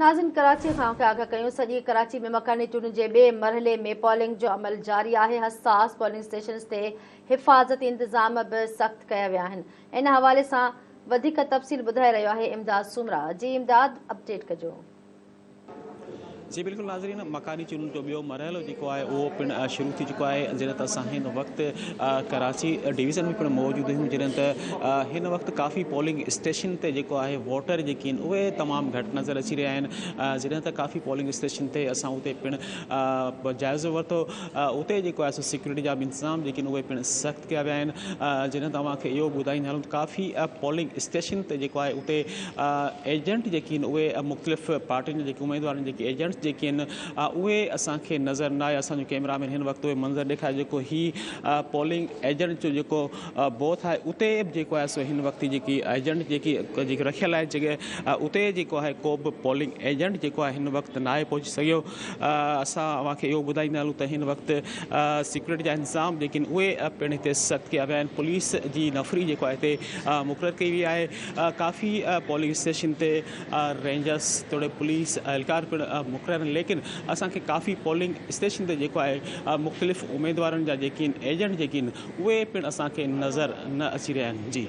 ناظرين ڪراچي کان اوهان کي آگاهه ڪيون سڄي ڪراچي ۾ مڪاني چونڊن جي ٻئي مرحلي ۾ پولنگ جو عمل جاري آهي حساس پولنگ اسٽيشنز تي حفاظتي انتظام به سخت ڪيا ويا آهن ان حوالي سان وڌيڪ تفصيل ٻڌائي رهيو آهي امداد سومرا جي امداد اپڊيٽ ڪجو. جي بلڪل ناظرين مڪاني چونڊن جو ٻيو مرحلو جيڪو آهي اهو پڻ شروع ٿي چڪو آهي جڏهن ته اسان هن وقت ڪراچي ڊويزن ۾ پڻ موجود آهيون جڏهن ته هن وقت ڪافي پولنگ اسٽيشن تي جيڪو آهي ووٽر جيڪي آهن اهي تمام گهٽ نظر اچي رهيا آهن جڏهن ته ڪافي پولنگ اسٽيشن تي اسان اتي پڻ جائزو ورتو اتي جيڪو آهي سو سيڪيورٽي جا به انتظام جيڪي آهن اهي پڻ سخت ڪيا ويا آهن جڏهن ته اوهان کي اهو ٻڌائيندا هلون ته ڪافي پولنگ اسٽيشن تي جيڪو آهي اتي ايجنٽ جيڪي آهن اهي مختلف پارٽين جا جيڪي اميدوار آهن جيڪي ايجنٽس جيڪي آهن اهي اسان کي نظر نه آيا اسان جو ڪيمرا مين هن وقت اهي منظر ڏيکاري جيڪو هي پولنگ ايجنٽ جو جيڪو بوٿ آهي اتي به جيڪو آهي سو هن وقت جيڪي ايجنٽ جيڪي جيڪي رکيل آهي جڳهه اتي جيڪو آهي ڪو به پولنگ ايجنٽ جيڪو آهي هن وقت ناهي پهچي سگهيو اسان اوهان کي اهو ٻڌائيندا هلون ته هن وقت سيڪيورٽي جا انتظام جيڪي آهن اهي پڻ هتي سخت ڪيا ويا آهن پوليس جي نفري جيڪو آهي هتي مقرر ڪئي وئي آهي ڪافي پولنگ اسٽيشن تي رينجرس توڙي پوليس اهلڪار پڻ مقرر آهن ليڪن اسان کي ڪافي پولنگ اسٽيشن تي جيڪو آهي مختلف اميدوارن جا جيڪي آهن ايجنٽ جيڪي آهن اهي پڻ اسان کي نظر نه اچي رهيا آهن جي.